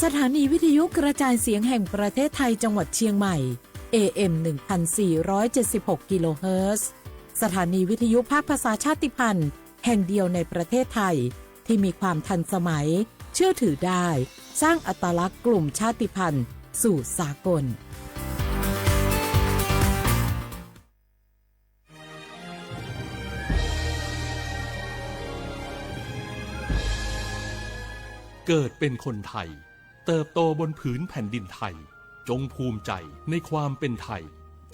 สถานีวิทยุกระจายเสียงแห่งประเทศไทยจังหวัดเชียงใหม่ เอ เอ็ม หนึ่งพันสี่ร้อยเจ็ดสิบหก กิโลเฮิรตซ์ สถานีวิทยุภาคภาษาชาติพันธุ์แห่งเดียวในประเทศไทย ที่มีความทันสมัย เชื่อถือได้ สร้างอัตลักษณ์กลุ่มชาติพันธุ์สู่สากล เกิดเป็นคนไทย เติบโตบนผืนแผ่นดินไทย จงภูมิใจในความเป็นไทย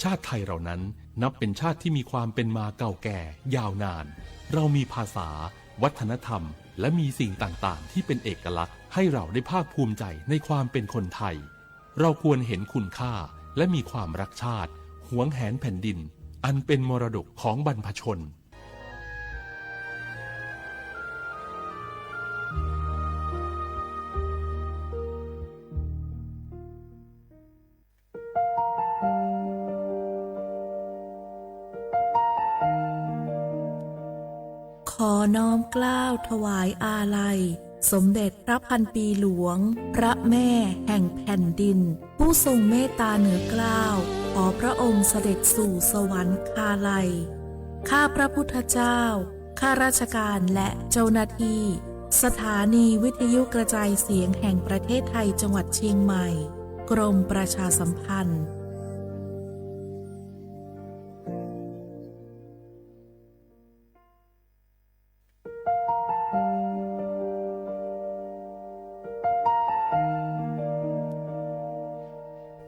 ชาติไทยเรานั้นนับเป็นชาติที่มีความเป็นมาเก่าแก่ยาวนาน เรามีภาษา วัฒนธรรม และมีสิ่งต่างๆ ที่เป็นเอกลักษณ์ให้เราได้ภาคภูมิใจในความเป็นคนไทย เราควรเห็นคุณค่าและมีความรักชาติ หวงแหนแผ่นดิน อันเป็นมรดกของบรรพชน ขอน้อมเกล้าถวายอาลัย สมเด็จพระพันปีหลวง พระแม่แห่งแผ่นดิน ผู้ทรงเมตตาเหนือเกล้า ขอพระองค์เสด็จสู่สวรรคาลัย ข้าพระพุทธเจ้า ข้าราชการและเจ้าหน้าที่ สถานีวิทยุกระจายเสียงแห่งประเทศไทยจังหวัดเชียงใหม่ กรมประชาสัมพันธ์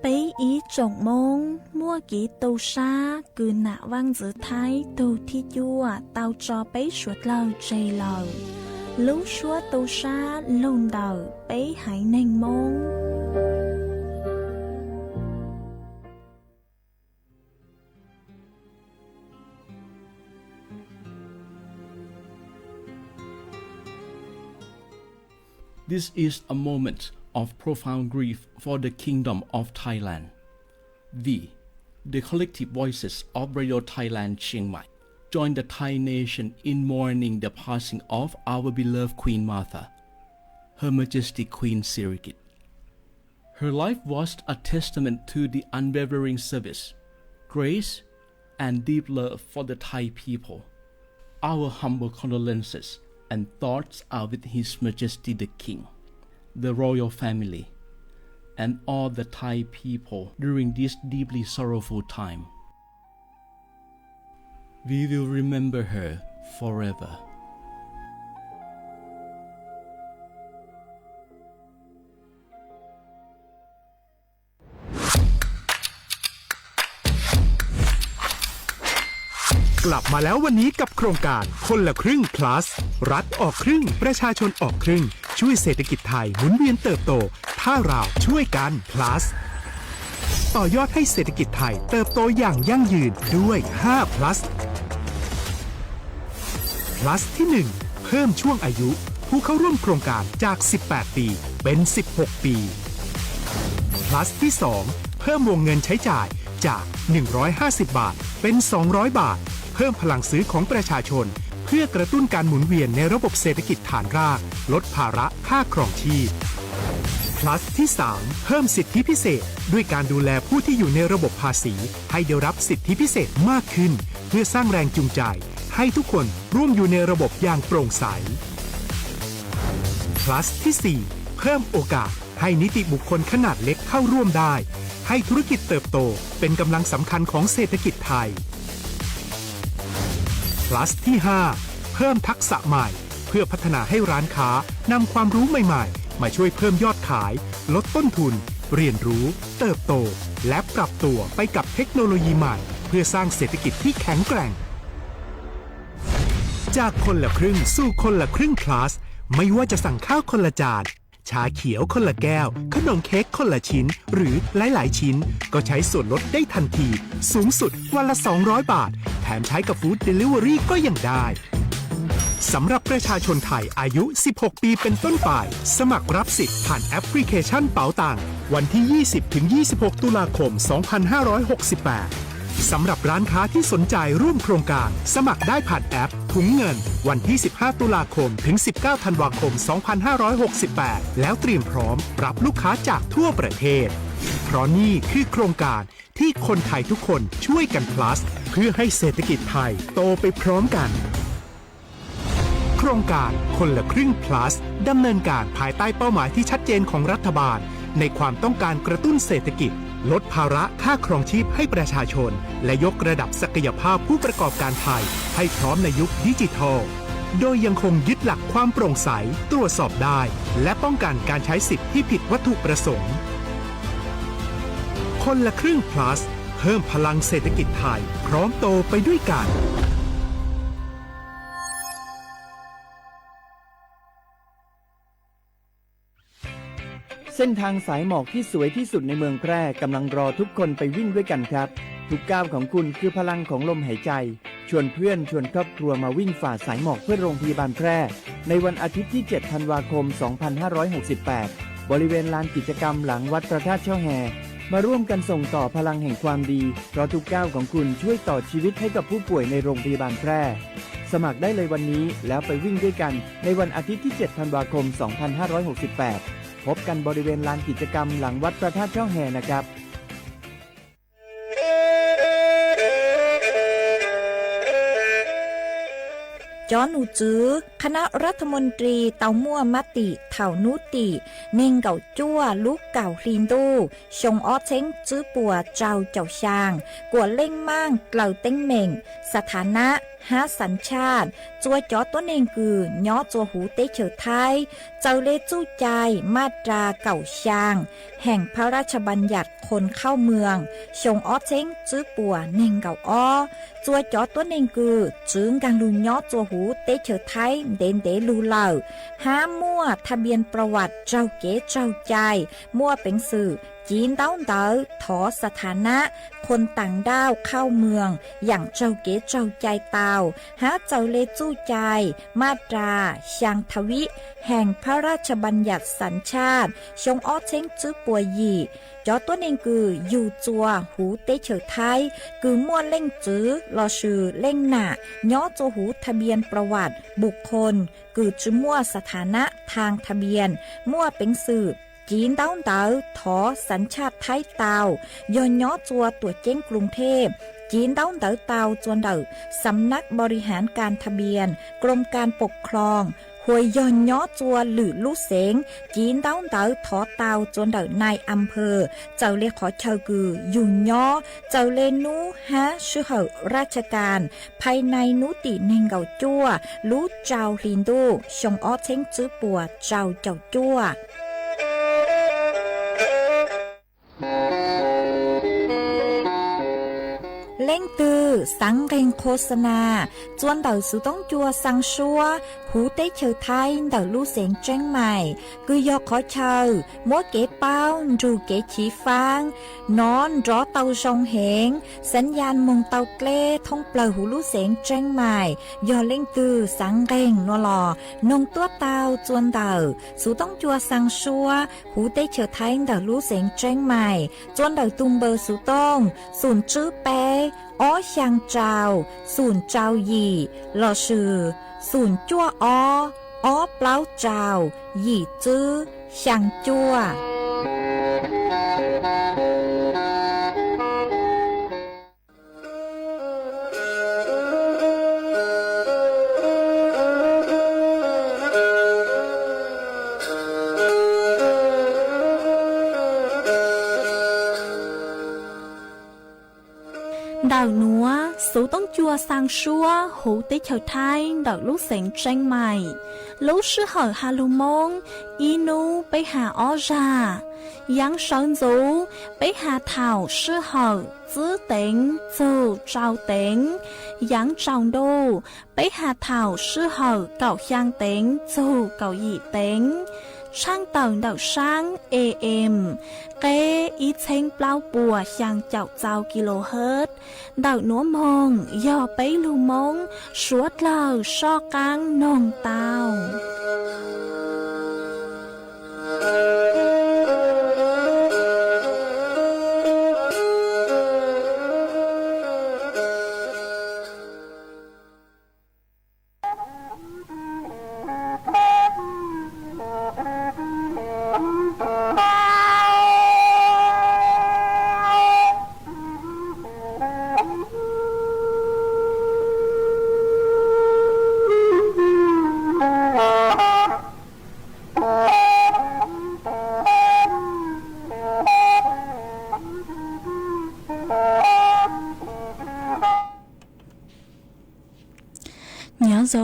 Peb ib tsoom Hmoob muaj kev tu sab kws nam Vaaj Ntxwv Thaib tug thib cuaj tau tso peb suav dlawg tseg lawm. Lub suab tu sab lug ntawm peb haiv neeg Moob. This is a moment of profound grief for the Kingdom of Thailand. We, the collective voices of Radio Thailand Chiang Mai, join the Thai nation in mourning the passing of our beloved Queen Mother, Her Majesty Queen Sirikit. Her life was a testament to the unwavering service, grace, and deep love for the Thai people. Our humble condolences and thoughts are with His Majesty the King, the royal family, and all the Thai people during this deeply sorrowful time. We will remember her forever. กลับมาแล้ววันนี้กับโครงการคนละครึ่ง plus รัฐออกครึ่ง ประชาชนออกครึ่ง ช่วยเศรษฐกิจไทยหมุนเวียนเติบโต ถ้าเราช่วยกัน plus ต่อยอดให้เศรษฐกิจไทยเติบโตอย่างยั่งยืนด้วย ห้า plus plus ที่ หนึ่ง เพิ่มช่วงอายุผู้เข้าร่วมโครงการจาก สิบแปด ปี เป็น สิบหก ปี plus ที่ สอง เพิ่มวงเงินใช้จ่ายจาก หนึ่งร้อยห้าสิบ บาท เป็น สองร้อย บาท เพิ่มพลังซื้อของประชาชน เพื่อกระตุ้นการหมุนเวียนในระบบเศรษฐกิจฐานราก ลดภาระค่าครองชีพ plus ที่ สาม เพิ่มสิทธิพิเศษ ด้วยการดูแลผู้ที่อยู่ในระบบภาษี ให้ได้รับสิทธิพิเศษมากขึ้น เพื่อสร้างแรงจูงใจ ให้ทุกคนร่วมอยู่ในระบบอย่างโปร่งใส plus ที่ สี่ เพิ่มโอกาสให้นิติบุคคลขนาดเล็กเข้าร่วมได้ ให้ธุรกิจเติบโตเป็นกำลังสำคัญของเศรษฐกิจไทย plus ที่ ห้า เพิ่มทักษะใหม่ เพื่อพัฒนาให้ร้านค้านำความรู้ใหม่ๆ มาช่วยเพิ่มยอดขาย ลดต้นทุน เรียนรู้ เติบโต และปรับตัวไปกับเทคโนโลยีใหม่ เพื่อสร้างเศรษฐกิจที่แข็งแกร่ง จากคนละครึ่งสู่คนละครึ่ง plus ไม่ว่าจะสั่งข้าวคนละจาน ชาเขียวคนละแก้ว ขนมเค้กคนละชิ้น หรือหลายๆ ชิ้น ก็ใช้ส่วนลดได้ทันที สูงสุดวันละ สองร้อย บาท แถมใช้กับ Food Delivery ก็ยังได้ สำหรับประชาชนไทยอายุ สิบหก ปีเป็นต้นไป สมัครรับสิทธิ์ผ่านแอปพลิเคชันเป๋าตัง วันที่ ยี่สิบ ถึง ยี่สิบหก ตุลาคม สองพันห้าร้อยหกสิบแปด สำหรับร้านค้าที่สนใจร่วมโครงการ สมัครได้ผ่านแอปถุงเงิน วันที่ สิบห้า ตุลาคม ถึง สิบเก้า ธันวาคม สองพันห้าร้อยหกสิบแปด แล้วเตรียมพร้อมรับลูกค้าจากทั่วประเทศ เพราะนี่คือโครงการที่คนไทยทุกคนช่วยกัน plus เพื่อให้เศรษฐกิจไทยโตไปพร้อมกัน โครงการคนละครึ่ง plus ดำเนินการภายใต้เป้าหมายที่ชัดเจนของรัฐบาล ในความต้องการกระตุ้นเศรษฐกิจ ลดภาระค่าครองชีพให้ประชาชน และยกระดับศักยภาพผู้ประกอบการไทย ให้พร้อมในยุคดิจิทัล โดยยังคงยึดหลักความโปร่งใส ตรวจสอบได้ และป้องกันการใช้สิทธิ์ที่ผิดวัตถุประสงค์ คนละครึ่ง plus เพิ่มพลังเศรษฐกิจไทย พร้อมโตไปด้วยกัน เส้นทางสายหมอกที่สวยที่สุดในเมืองแพร่กำลังรอทุกคนไปวิ่งด้วยกันครับ ทุกก้าวของคุณคือพลังของลมหายใจ ชวนเพื่อนชวนครอบครัวมาวิ่งฝ่าสายหมอกเพื่อโรงพยาบาลแพร่ ในวันอาทิตย์ที่ เจ็ด ธันวาคม สองพันห้าร้อยหกสิบแปด บริเวณลานกิจกรรมหลังวัดพระธาตุช่อแฮ มาร่วมกันส่งต่อพลังแห่งความดี เพราะทุกก้าวของคุณช่วยต่อชีวิตให้กับผู้ป่วยในโรงพยาบาลแพร่ สมัครได้เลยวันนี้แล้วไปวิ่งด้วยกันในวันอาทิตย์ที่ เจ็ด ธันวาคม สองพันห้าร้อยหกสิบแปด พบกันบริเวณลานกิจกรรมหลังวัดพระธาตุช่อแฮนะครับ Cov num tswv คณะรัฐมนตรี tau muaj mab tim thaum hnub tim neeg nkaum cuaj lub kaum hli ntuj xyoo ob txheeb tswb puas rau caum xyaa kuas leej maaj dlaws teeb meem, สถานะ hab สัญชาติ txua cov tuab neeg kws nyob txua huv teb chaws Thaib, txawm le txuj cai maj ras kaum xyaa แห่งพระราชบัญญัติคนเข้าเมือง xyoo ob txheeb tswb puas neeg nkaum ob, txua cov tuab neeg kws txwv nkaag lug nyob txua huv teb chaws Thaib ntev ntev lug lawm, hab muaj ทะเบียนประวัติ raug kev raug cai, muaj peev xwm civ ntaub ntawv thov สถานะ คนต่างด้าวเข้าเมือง yaam raug kev raug cai tau, hab txawm le txuj cai maj ras xyaa ทวี แห่งพระราชบัญญัติสัญชาติ xyoo ob txheeb tswb puas yim, cov tuab neeg kws yug txua huv teb chaws Thaib kws muaj leej txwv lossis leej nam nyob txua huv ทะเบียนประวัติบุคคล kws tsi muaj สถานะทางทะเบียน muaj peev xwm civ ntaub ntawv thov สัญชาติ Thaib tau, yog nyob txua tuam ceeb กรุงเทพ civ ntaub ntawv tau txua ntawm สำนักบริหารการทะเบียน กรมการปกครอง hos yog nyob txua lwm lub xeev, civ ntaub ntawv thov tau txua ntawm นายอำเภอ txawm le qhov chaw kws yug nyob, txawm le nub hab sij hawm ราชการ ภายใน hnub tim neeg nkaum cuaj lub rau hli ntuj xyoo ob txheeb tswb puas rau caum cuaj. Leej twg xaav nqeeg โฆษณา txua ntawm xuv toob cua xaa suab huv teb chaws Thaib ntawm lub xeev Tseeb Mais, kws yog qhov chaw muab kev paub nrug kev chiv faab, nov nrov tau zoo heev, สัญญาณ moog tau dleb thoob plawg huv lub xeev Tseeb Mais. Yog leej twg xaav nqeeg nua los noog tuaj tau txua ntawm xuv toob cua xaa suab huv teb chaws Thaib ntawm lub xeev Tseeb Mais, txua ntawm tug npawb xuv tooj xoom tswb peb ob xyaa rau xoom rau yim lossis xoom cuaj ob ob plaub rau yim tswb xyaa cuaj. Ntawm nuav xuv toob cua xaa suab huv teb chaws Thaib ntawm lub xeev Tseeb Mais. Lub sij hawm has lug Moob, ib nub peb has ob zag. Yaav sawv ntxuv, peb has thaum sij hawm tswb teev txug rau teev. Yaav tsaus ntuj, peb has thaum sij hawm kaum xyaa teev txug kaum yim teev. Tshaaj tawm ntawm saab A M, qeb ib txheeb plaub puas xyaa caum txau kilohertz. Ntawm nuav moog yog peb lug Moob suav dlawg soj qaab noog tau.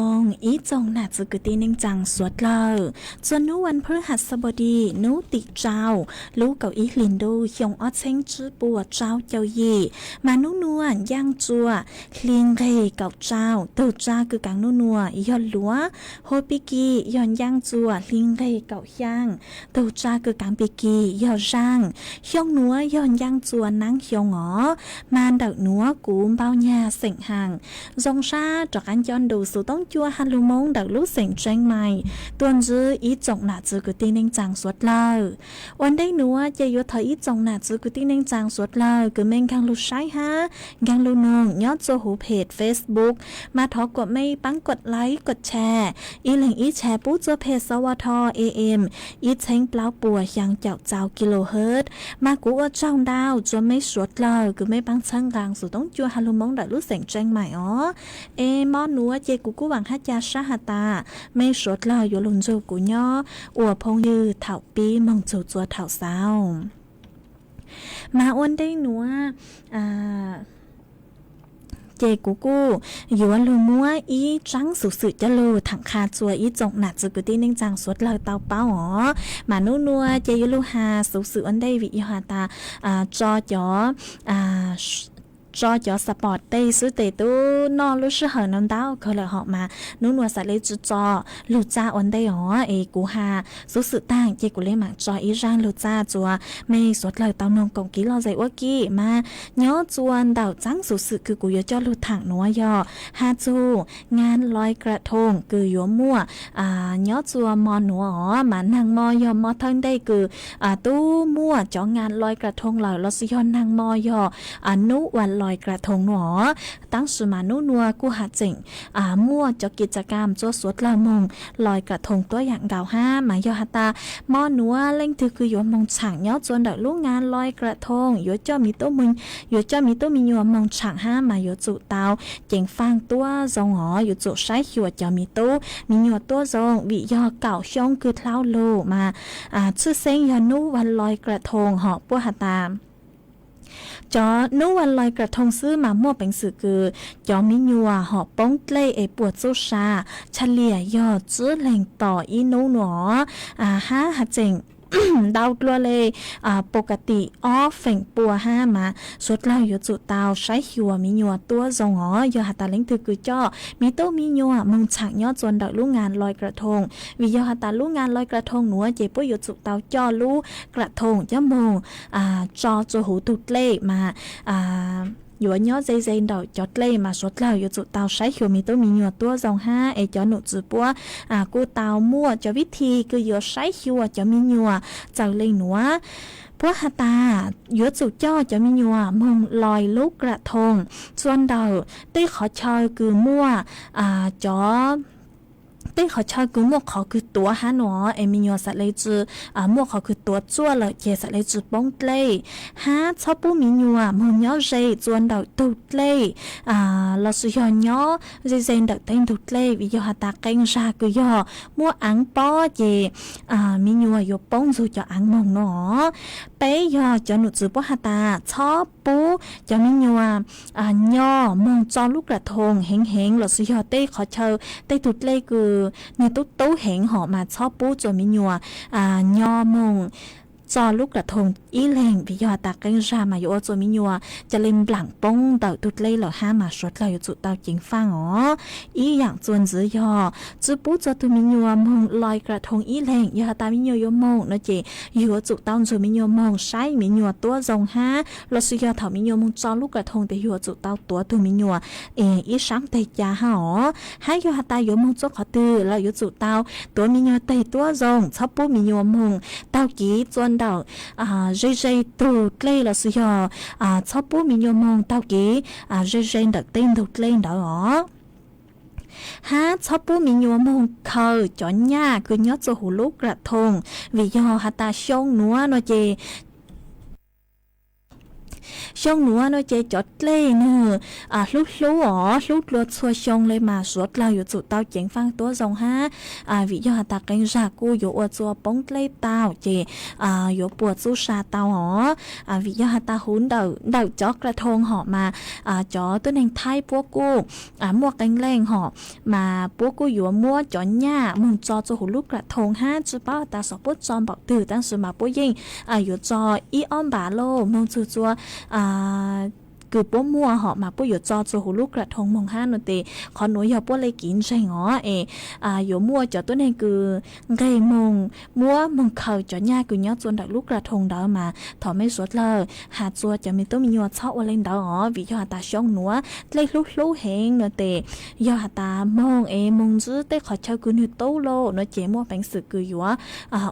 Moog ib tsoom nam txwv kwv tij neej tsaa suav dlawg, txuas nub vas phuj has xab pov dis nub tim rau lub kaum ib hlis ntuj xyoo ob txheeb tsib puas rau caum yim, mas nub nua ncaaj txuas hli nqeg kaum rau, tug tsa kws kaav nub nua yog luav, hua pig kis yog ncaaj txuas hli nqeg kaum xyaa, tug tsa kws kaav pig kis yog zaaj, xyoo nuav yog ncaaj txuas naab xyoo os, mas ntawm nuav kuv npau nyag xeem haas zoo sab rov qaab nco ntu xuv toob cua has lug Moob ntawm lub xeem Tseeb Mais tuaj ntsib ib tsoom nam txwv kwv tij neej tsaa suav dlawg. Ua ntej nuav ces yuav thov ib tsoom nam txwv kwv tij neej tsaa suav dlawg kws mej nkaag lug saib hab nkaag lug noog nyob txuas huv peg Facebook, mas thov kuas mej paab kuas like kuas share, ib leeg ib share pub txuas peg xov ua tho am ib txheeb plaub puas xyaa caum txaus kilohertz, mas kuv ua tsaug ntau rua mej suav dlawg kws mej paab txhawb nqaa xuv toob cua has lug Moob ntawm lub xeem Tseeb Mais os. Es mo nuav ces kuv kuj vaam hab ca sab has tas mej suav dlawg yuav lug nrug kuv nyob ua phooj ywg thaum pib moog txug txua thaum xaus. Mas ua ntej nuav ces kuv kuj yuav lug muab ib tsaab xuv xwm coj lug thaam qha txua ib tsoom nam txwv kwv tij neej tsaa suav dlawg tau paub os. Mas nub nua ces yuav lug has xuv xwm ua ntej vim yog has tas tso cov tso cov xapoos tej xwb tes tub noj lub sij hawm no ntau kawg lawm hom, mas nub nua xaav le tsi tso lug txaj ua ntej os. Es kuv has xuv xwm taag ces kuv le maam tso ib zaaj lug txaj txua mej suav dlawg tau noog koom kiv lom zem ua ke. Mas nyob txua ntawm tsaab xuv xwm kws kuv yuav coj lug thaam nuav yog has txug ngaa loi kra thoo kws yuav muaj nyob txua mo nuav os. Mas naag mo yog mo thawj ntej kws tub muaj cov ngaa loi kra thoo lawm lossis yog naag mo yog nub ua loi kra thoo nuav os. Tab sis mas nub nua kuj has tseem muaj cov kiv tsa kaam txua suav dlawg moog loi kra thoo tuab yaam nkaus hab. Mas yog has tas mo nuav leej twg kws yuav moog tshaam nyob txua ntawm lub ngaa loi kra thoo yuav coj mi tub, yuav coj mi tub mi nyuam moog tshaam hab mas yuav tsum tau ceev faaj tuab zoo os. Yuav tsum saib xyuas cov mi tub mi nyuam tuab zoo vim yog kaum xyoo kws dlhau lug mas tshwj xeeb yog nub ua loi kra thoo hom puab has tas cov nub ua loi kra thoo xwb mas muaj peev xwm kws cov mi nyuam hom poob dlej es puas txuj sa tshaj liam yog tsib leeg tom ib nub nuav hab has tseem ntau dlua le pos ka tim ob feem pua hab. Mas suav dlawg yuav tsum tau saib xyuas mi nyuam tuab zoo os. Yog has tas leej twg kws coj mi tub mi nyuam moog tshaam nyob txua ntawm lub ngaa loi kra thoo, vim yog has tas lub ngaa loi kra thoo nuav ces puab yuav tsum tau coj lub kra thoo coj moog tso txua huv tug dlej mas yuav nyob ze ze ntawm cov dlej. Mas suav dlawg yuav tsum tau saib xyuas mi tub mi nyuam tuab zoo hab. Es cov num tswv puab kuj tau muaj cov vib thi kws yuav saib xyuas cov mi nyuam txawm leej nuav. Puab has tas yuav tsum coj cov mi nyuam moog loi lub kra thoo txua ntawm tej qhov chaw kws muaj cov tej qhov chaw kws muaj qhov kws tuav hab nuav es mi nyuam xaav le tsi muaj qhov kws tuav txuaj lawm ces xaav le tsi poob dlej. Hab txhob pub mi nyuam moog nyob ze txua ntawm tug dlej lossis yog nyob ze ze ntawm tej ntug dlej vim yog has tas qee zag kws yog muaj aav pob ces mi nyuam yuav poob nrug cov aav moog nuav. Peb yog cov num tswv puab has tas txhob pub cov mi nyuam nyo moog tso lub kra thoo heev heev lossis yog tej qhov chaw tej tug dlej kws nwg tub tub heev hom mas txhob pub txua mi nyuam nyo moog tso lub kra thoo ib leeg vim yog has tas qee zag mas yuav ua txua mi nyuam ca le nplaam poob ntawm tug dlej lawm hab mas suav dlawg yuav tsum tau ceev faaj os. Ib yaam txua ntxiv yog tsi pub txua tug mi nyuam moog loi kra thoo ib leeg. Yog has tas mi nyuam yuav moog no ces yuav tsum tau nrug mi nyuam moog saib mi nyuam tuab zoo hab lossis yog thaum mi nyuam moog tso lub kra thoo tes yuav tsum tau tuav tug mi nyuam ib saab teg ca hab os. Hab yog has tas yuav moog txua qhov twg los yuav tsum tau tuav mi nyuam teg tuab zoo, txhob pub mi nyuam moog taug kev txua ntawm ze ze tug dlej lossis yog txhob pub mi nyuam moog taug kev ze ze ntawm tej ntug dlej ntawd os. Hab txhob pub mi nyuam moog khaws cov nyaj kws nyob txua huv lub kra thoo, vim yog has tas xyoo nuav no ces Xyoo nuav no ces cov dlej nwg hlub hlub os, hlub dlua txhua xyoo le mas suav dlawg yuav tsum tau ceev faj tuab zoo hab, vim yog has tas qee zag kuj yuav ua tsua poob dlej tau ces yuav puas txuj sa tau os. Vim yog has tas huv ntawm cov kra dhoo hom mas cov tuab neeg Thaib puab kuj muaj qee leej hom mas puab kuj yuav muab cov nyaj moog tso tsua huv lub kra dhoo hab tsi paub has tas xyov puab tso npaum twg tab sis mas puab yeej yuav tso ib ob npav lauj, moog txug tsua kws puab muaj hom mas puab yuav tso tsua huv lub kra dhoo moog hab no tes qhov nuav yog puab le kiv ntseeg os es yuav muaj cov tuab neeg kws nqeg moog muab moog khaws cov nyaj kws nyob tsua ntawm lub kra dhoo ntawd mas thov mej suav dlawg has tsua cov me tub me nyuam txhob ua le ntawd os, vim yog has tas xyoo nuav dlej hlub hlub heev no tes yog has tas moog es moog ntsib tej qhov chaw kws nwg tub lauj no ces muaj peev xwm kws yuav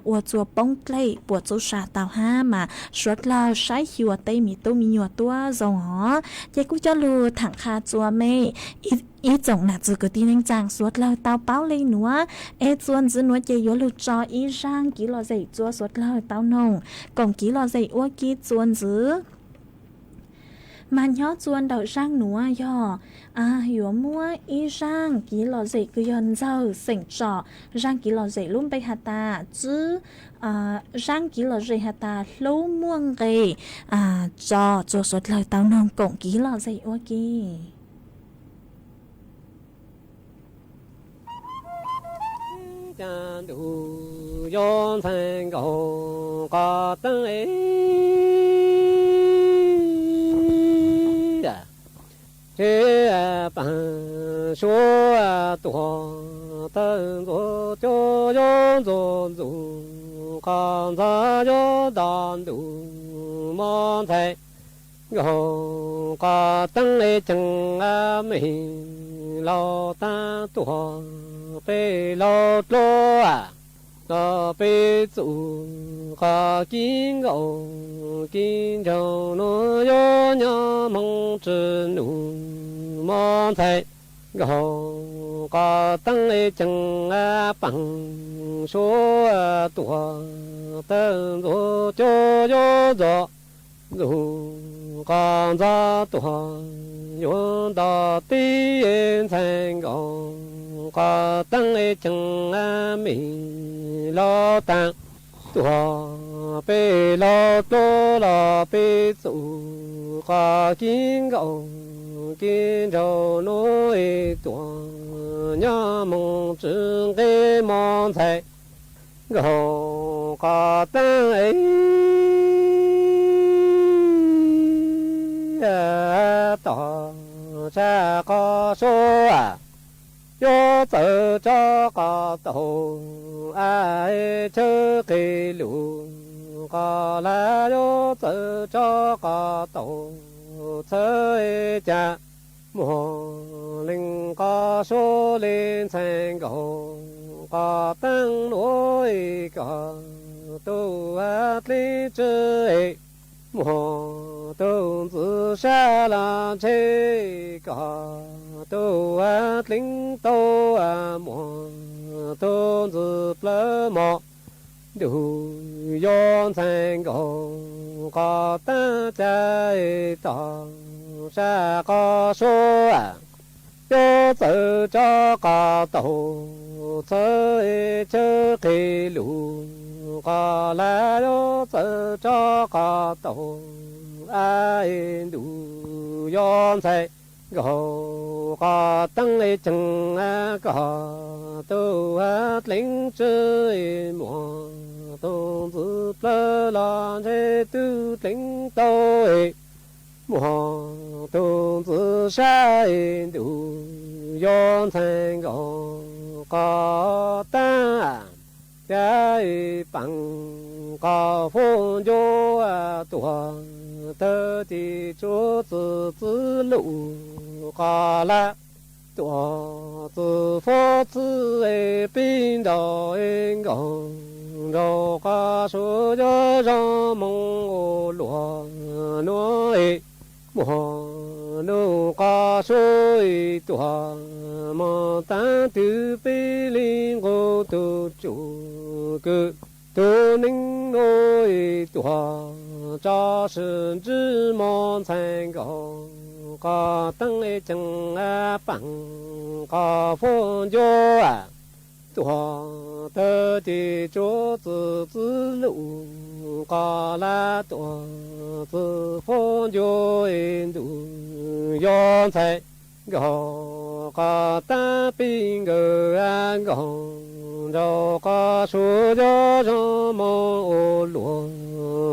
ua tsua poob dlej puas txuj sa tau hab mas suav dlawg saib xyuas tej me tub me nyuam tuab zoo os. Ces kuj coj lug thaam qha tsua mej ib tsoom nam txwv kwv tij neej tsaa suav dlawg tau paub le nuav, es tsua ntxiv nuav ces yuav lug tso ib zaaj kiv lom zem tsua suav dlawg tau noog koom kiv lom zem ua ke tsua ntxiv. Mas nyob tsua ntawm zaaj nuav yog yuav muab ib zaaj kiv lom zem kws yog ntxawg xeem tsom, zaaj kiv lom zem lub npe has tas tswb, zaaj kiv lom zem has tas hlub muaj nqis, tso tsua suav dlawg tau noog koom kiv lom zem ua ke. Cas ntuj yuav ntxhais nkaus qhov teeb es, tsheb paag suav tuag tawg ntxuav cua yuav ntxuav ntxug qhov ntxhov yuav nto ntuj mov ntxhais nkaus qhov teeb es ceev mej laug taag tuag peb laug dluab los peb txuj qhov kiv nkaus kiv nraug nuav yuav nyob moog tsi ntuj mov ntxhais nkaus qhov teeb es ceev paag suav tuag tawg ntxuav cua yuav ntxuav ntxug qhov ntxhov tuag yuav nto tib ntxhais nkaus qhov teeb es ceev mej laug taag tuag peb laug dluab los peb txuj qhov kiv nkaus kiv nraug nuav es tuag nyob moog tsi nqe mov ntxhais nkaus qhov teeb es tom sab qhov suav yuav txawv tso qhov taug a chawb qe lug qhov lab yuav txawv tso qhov taug txhawb ca muag leej qhov suav le ntxhais nkaus qhov teeb nuav koj tug dleeb tswb muag tug ntxhw sab laj ntshe koj tug dleeb tau muag tug ntxhw plawv mov ntuj yuav ntxhais nkaus qhov teeb ca tom sab qhov suav yuav txawv tso qhov taug txhawb chawb qe lug qhov lab yuav txawv tso qhov taug a ntuj yuav ntxhais nkaus qhov teeb ceev koj tug dleeb tswb muag tug ntxhw plawv los ntshe tug dleeb tau muag tug ntxhw sab ntuj yuav ntxhais nkaus qhov teeb ca paag qhov fuv ncuav tuag tawg ci tsuav txwv txwv lug qhov lab tuag txwv fuv txwv pib ntaus nkaus nraug qhov suav yuav zoo moog ua luag nuav muag nug qhov suav tuag moog taag twg peb le nqug tug tsum kws tug neeg nuav tuag tso sib ntsib mos ntxhais nkaus, qos teeb ceev peem qos fuab ncuab, tuag tawg ces tsuav txwv txwv lus, qos laj tuag txwv fuab ncuab ntuj yog ntxhais nkaus, qos tab pib nkawd nkaus nraug qos suav yog zoo mos ua luaj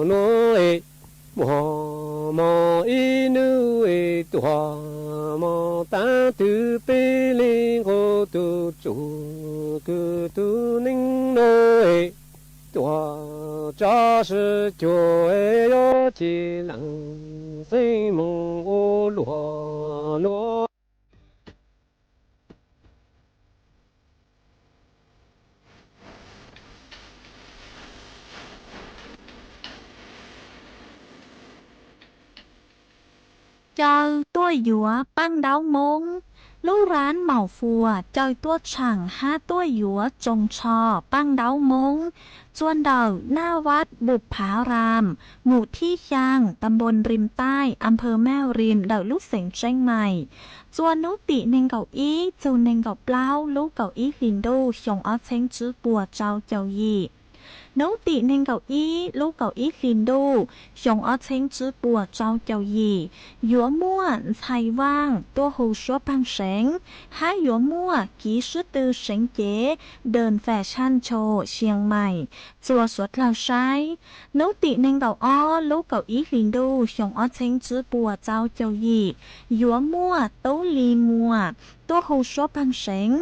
luaj es muag mos ib nub es tuag mos tab twg peb li nqus tus tsum kwv tus neeg no es tuag tso sib cuag es yuav ces leej xeeb moog ua luaj luaj. Caw tuaj yuav Paaj Daub Moob. Lub rab maum fuas caw tuaj tshaam hab tuaj yuav tsoos tsho Paaj Daub Moob txua ntawm Naj Vaj Npum Phav Ram, Mum Thib Xyaa, Tam Npoos Rim Taij, Am Phawv Maj Rim ntawm lub xeev Tseeb Maim. Txua nub tim neeg nkaum ib txug neeg nkaum plaub lub kaum ib hlis ntuj xyoo ob txheeb tswb puas rau caum yim. Nub tim neeg nkaum ib lub kaum ib hlis ntuj xyoo ob txheeb tswb puas rau caum yim, yuav muaj ntxhais vaaj tuaj hu suab pheej seev, hab yuav muaj kiv sib tw seev cev Dam Fas Xaj Tshoo Xia Maim txua suav dlawg saib. Nub tim neeg nkaum ob lub kaum ib hlis ntuj xyoo ob txheeb tswb puas rau caum yim, yuav muaj Tub Lis Muas tuaj hu suab pheej seev,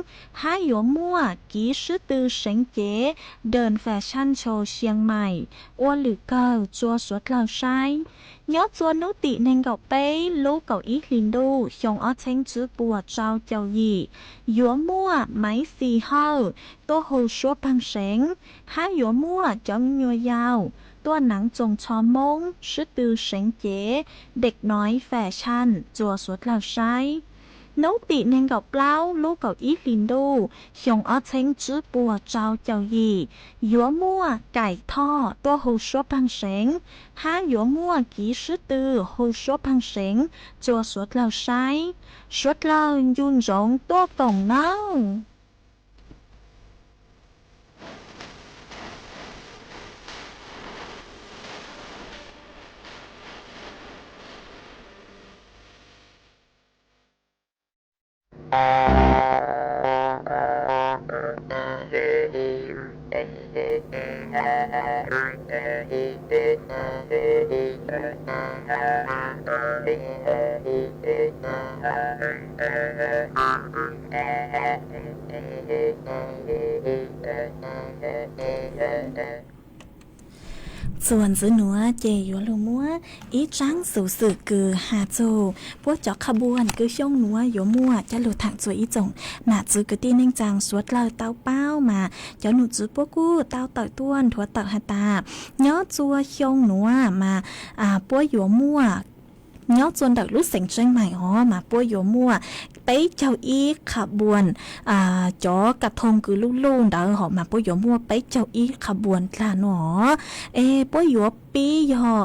hab yuav muaj kiv sib tw seev cev Dam Fas Xaj Tshoo Xia Maim ua lwm kawg txua suav dlawg saib. Nyob txua nub tim neeg nkaum peb lub kaum ib hlis ntuj xyoo ob txheeb tswb puas rau caum yim, yuav muaj Maiv Xis Hawj tuaj hu suab pheej seev, hab yuav muaj cov me nyuam yaus tuaj naav tsoos tsho Moob sib tw seev cev Dam Noiv Fas Xaj txua suav dlawg saib. Nub tim neeg nkaum plaub lub kaum ib hlis ntuj xyoo ob txheeb tswb puas rau caum yim, yuav muaj Kaim Thoj tuaj hu suab pheej seev, hab yuav muaj kiv sib tw hu suab pheej seev txua suav dlawg saib. Suav dlawg ncu ntsoov tuaj koom nawb. Txuas ntxiv nuav ces yuav lug muab ib tsaab xuv xwm kws has txug puab cov qha npuas kws xyoo nuav yuav muaj coj lug thaam txug ib tsoom nam txwv kwv tij neej tsaa suav dlawg tau paub mas cov num txwv puab kuj tau tawm tuaj nthuav tawm has tas nyob txua xyoo nuav mas puab yuav muaj, nyob txua ntawm lub xeev Tseeb Maim hov mas puab yuav muaj peb caug ib qha npuas cov kas thoo kws luj luj ntawd hov mas puab yuav muaj peb caug ib qha npuas dlag nuav. Es puab yuav pib yog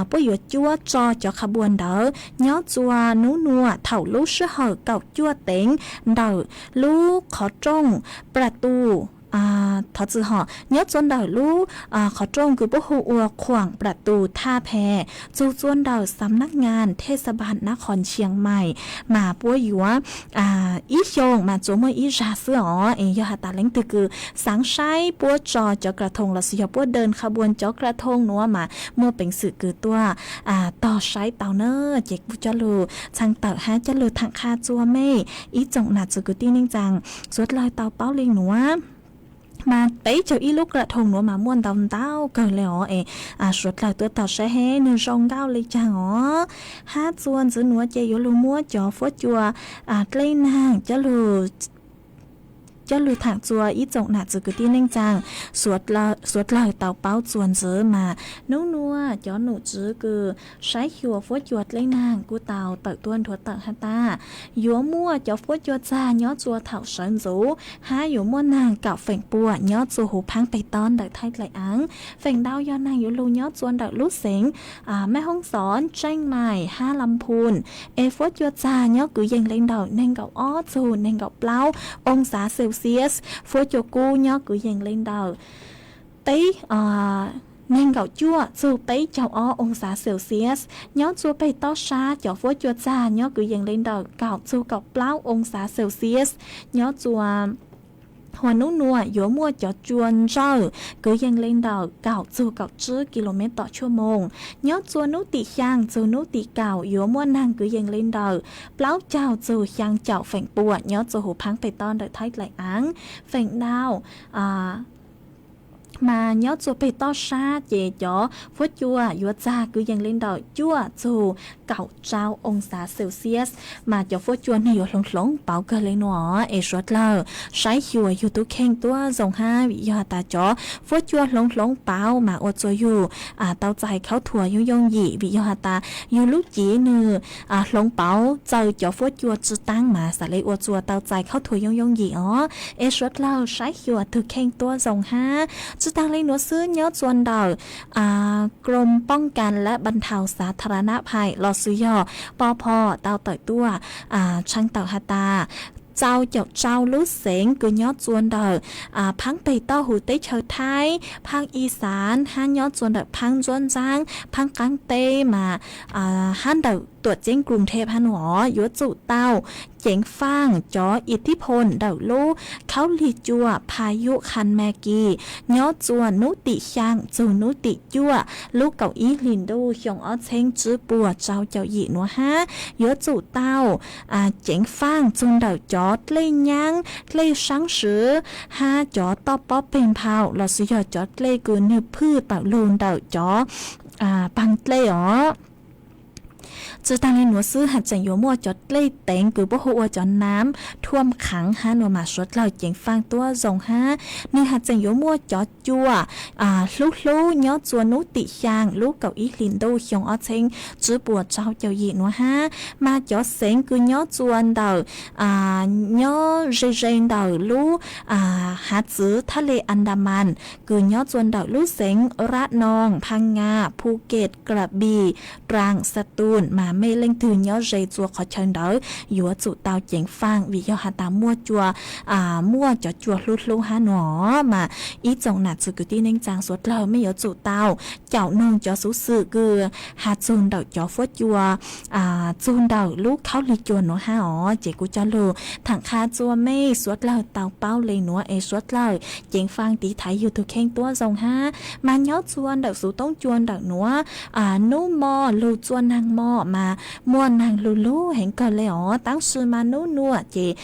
puab yuav cuab tso cov qha npuas ntawd nyob txua nub nuav thaum lub sij hawm kaum cuaj teev ntawm lub qhov rooj Pla Tus, thov txwm hov, nyob txua ntawm lub qhov rooj kws puab hu ua Khuam Pla Tus Thaj Phe txug txua ntawm Xam Naj Ngas Thej Xa Npas Nab Qhov Ntshias Maim mas puab yuav ib xyoos mas tsuas muaj ib zag xwb os. Es yog has tas leej twg kws xaav saib puab tso cov kas thoo lossis yog puab dawm qha npuas cov kas thoo nuav mas muaj peev xwm kws tuaj tog saib tau na. Ces kuv coj lug txhaj tawm hab coj lug thaam qha txua mej ib tsoom nam txwv kwv tij neej tsaa suav dlawg tau paub le nuav. Mas peb caug ib lub kas thoo nuav mas muaj ntau ntau kawg le os. Es suav dlawg tuaj tog saib hab nwg zoo nkauj le caag os. Hab txua ntxiv nuav ces yuav lug muab cov fuab cua dlej naag coj lug coj lug thaam txug ib tsoom nam txiv kwv tij neej tsaa suav dlawg tau paub txuas ntxiv mas nub nuav cov nom tswv kws saib xyuas fuab cua dlej naag kuj tau tawm tuaj nrhuav tawm has tas yuav muaj cov fuab cua txag nyob txug thaum sawv ntxuv hab yuav muaj naag kaum feem pua nyob txug huv phaab peg tob ntawm Thaib Dlaim Aav. Feem ntau yog naag yuav lug nyob txug ntawm lub xeev Mej Hoob Xov, Tseej Maim hab Lam Phun. Es fuab cua txag nyob kwv yees le ntawm neeg nkaum ob txug neeg nkaum plaub oo xav Celsius. Fuab cua kub nyob kwv yees le ntawm peb neeg nkaum cuaj txug peb caug ob oo xav Celsius. Nyob txug peg tob sab cov fuab cua txag nyob kwv yees le ntawm kaum txug kaum plaub oo xav Celsius. Nyob txug huv nub nuav yuav muaj cov cua ntsawj kwv yees le ntawm kaum txug kaum tsib kis lus mev tom tshuaj moos. Nyob txug nub tim xyaa txug nub tim kaum yuav muaj naag kwv yees le ntawm plaub caug txug xyaa caum feem pua nyob txug huv phaab peg tob ntawm Thaib Dlaim Aav. Feem ntau mas nyob txug peg tob sab ces cov fuab cua yuav txag kwv yees le ntawm cuaj txug kaum rau oo xav Celsius. Mas cov fuab cua nwg yuav hloov hloov pauv kawg le nuav es suav dlawg saib xyuas yug tub kheej tuab zoo hab vim yog has tas cov fuab cua hloov hloov pauv mas ua txuas yug tau txais khaub thuas yooj yooj yim vim yog has tas yug lub civ nwg hloov pauv txawm cov fuab cua tsi taab mas xaav le ua txuas tau txais khaub thuas yooj yooj yim os. Es suav dlawg saib xyuas tug kheej tuab zoo hab. Tsi taag le nuav xwb nyob txug ntawm กรมป้องกันและบรรเทาสาธารณภัย lossis yog pov pho tau tawm tuaj tshee tawm has tas txaus caum rau lub xeev kws nyob txug ntawm phaab peg tob huv teb chaws Thaib, phaab Ixaas hab nyob txug ntawm phaab Ntsuab Ntxaab, phaab qaab teb mas hab ntawm tuam ceeb Kruv Theb hab nuav yuav tsum tau ceev faaj cov ib thib phoo ntawm lub khaub lig cua pha yub Khan Magi nyob txug nub tim xyaa txug nub tim cuaj lub kaum ib hlis ntuj xyoo ob txheeb tsib puas rau caum yim nuav hab yuav tsum tau ceev faaj txug ntawm cov dlej nyaab, dlej saab swv hab cov toj pob peg nphau lossis yog cov dlej kws nwg phwj tawm lug ntawm cov paag dlej os. Tsi taag le nuav xwb has tseem yuav muaj cov dlej teev kws puab hu ua cov nam thuam khav hab nuav mas suav dlawg ceev faaj tuab zoo hab. Nwg has tseem yuav muaj cov cua hlub hlub nyob txug nub tim xyaa lub kaum ib hlis ntuj xyoo ob txheeb tsib puas rau caum yim nuav hab. Mas cov xeev kws nyob txug ntawm nyob ze ze ntawm lub hav txwv thab le Andaman kws nyob txug ntawm lub xeev Rab Noo, Pha Nga, Phu Ket, Kra Bi, Raas, Xa Tun mas mej leej twg nyob ze txug qhov chaw ntawd yuav tsum tau ceev faaj vim yog has tas muaj cua muaj cov cua hlub hlub hab nuav mas ib tsoom nam txiv kwv tij neej tsaa suav dlawg mej yuav tsum tau caum noog cov xuv xwm kws has txug ntawm cov fuab cua txug ntawm lub khaub lig cua nuav hab os. Ces kuv coj lug thaam qha txug mej suav dlawg tau paub le nuav es suav dlawg ceev faaj tiv thaiv yug tug kheej tuab zoo hab. Mas nyob txug ntawm xuv toob cua ntawm nuav, nub mo lug txua naag mo mas muaj naag lug lug heev kawg le os. Tab sis mas nub nuav ces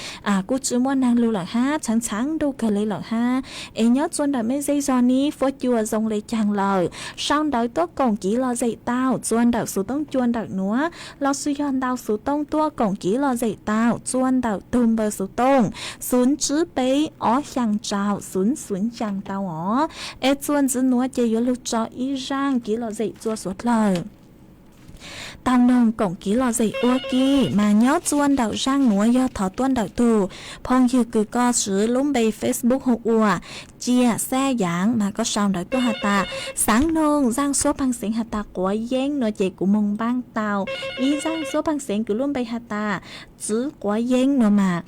kuj tsi muaj naag lug lawm hab, tshaav tshaav ntuj kawg le lawm hab. Es nyob txug ntawm mej zej zog nib fuab cua zoo le caag lawm, sau ntawv tuab koom kiv lom zem tau txug ntawm xuv toob cua ntawm nuav lossis yog ntau xuv toob tuab koom kiv lom zem tau txug ntawm tug npawb xuv tooj xwv tsib peb ob xyaa rau xwv xwv xyaa tau os. Es txug ntxiv nuav ces yuav lug tso ib zaaj kiv lom zem txug suav dlawg tau noog koom kiv lom zem ua ke. Mas nyob txug ntawm zaaj nuav yog thov tuab ntawm tug phooj ywg kws koj siv lub npe Facebook hu ua Cia Xab Yaav mas koj sau ntawv tuaj has tas xaav noog zaaj suab paag xeev has tas quav yeeb nuav ces kuv moog npaaj tau ib zaaj suab paag xeev kws lub npe has tas txwv quav yeeb nuav mas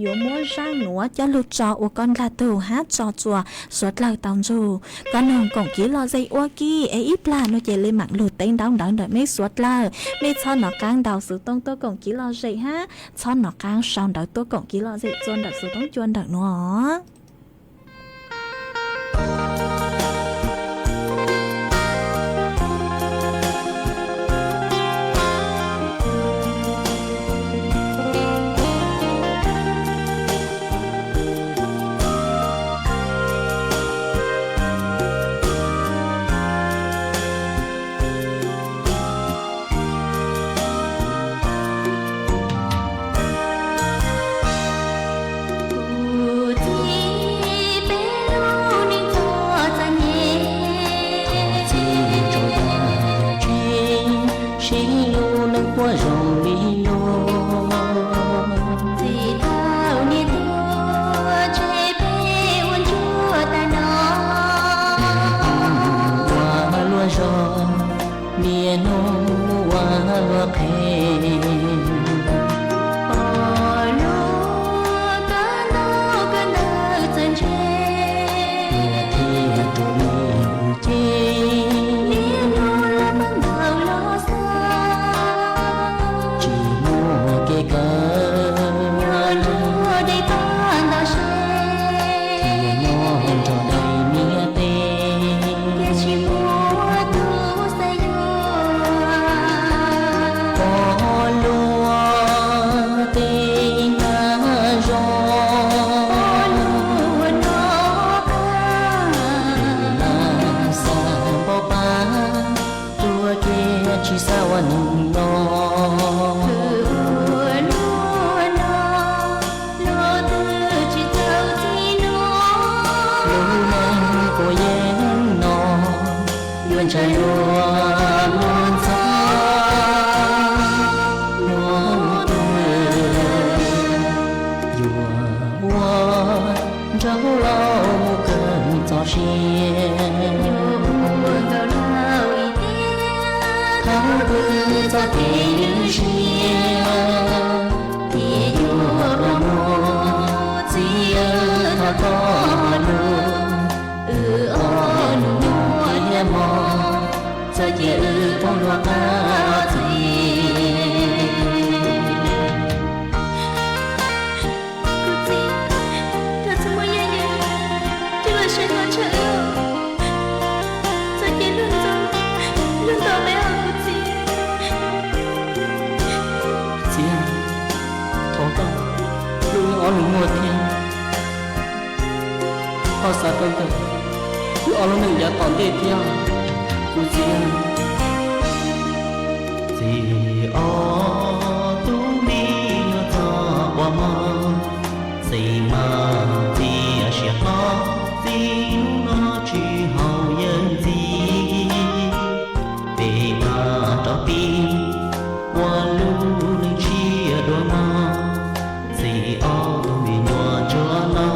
yuav muab zaaj nuav coj lug tso ua koj ndlag tug hab tso txug suav dlawg tau ntsug. Koj noog koom kiv lom zem ua ke es ib plag nuav ces le maam lug teb ntaub ntawv ntawm mej suav dlawg. Mej txhob nov qaab ntau xuv tooj tuab koom kiv lom zem hab txhob nov qaab sau ntawv tuab koom kiv lom zem txug ntawm xuv toob cua ntawm nuav. Thiaj rau li ces niaj hnub los pab ntawm los xav, tsis muaj kev kawm, nyob nruab dej pab ntawm seb, thiaj nyob nrog dej niam teb, thiaj tsis muaj tus xav yuav. Pog luaj tej nab zog, pog luaj no pab, nab xav npau pab, tuaj ces tsis xav ua neeg no. Pog luaj no, luaj twg tsis txawj txij no, lub neej puas yeej no, yuav ntshai luag luag ntxhab, luag twg yuav ua nraug laus mus kawg txoj sia. Yuav ua nraug laus ib tiam, thov pw txoj kev ywj siab, thiaj yuav pluag muaj txiv. Thov koj lug, wb ob nus muaj thiab mog, txawm cia wb poob luag qab txim. Kuv txiv, koj txhob muab yaj yam coj los saib no ntshe wb, txhob cia luag ntxub luag ntaus peb os kuv txiv. Txiv, thov koj, wb ob nus muaj thiab, koj xav tau ntawm wb ob lub neej yav tom ntej thiab kuv txiv. Txiv ob tug me nyuam txom quas mog, txiv mas txiv siab hlob, txiv hnub no tsis haum yawg ntxiv. Peb tag rov pib ua lub neej tshiab dua mog, txiv ob tug me nyuam ntsuag no,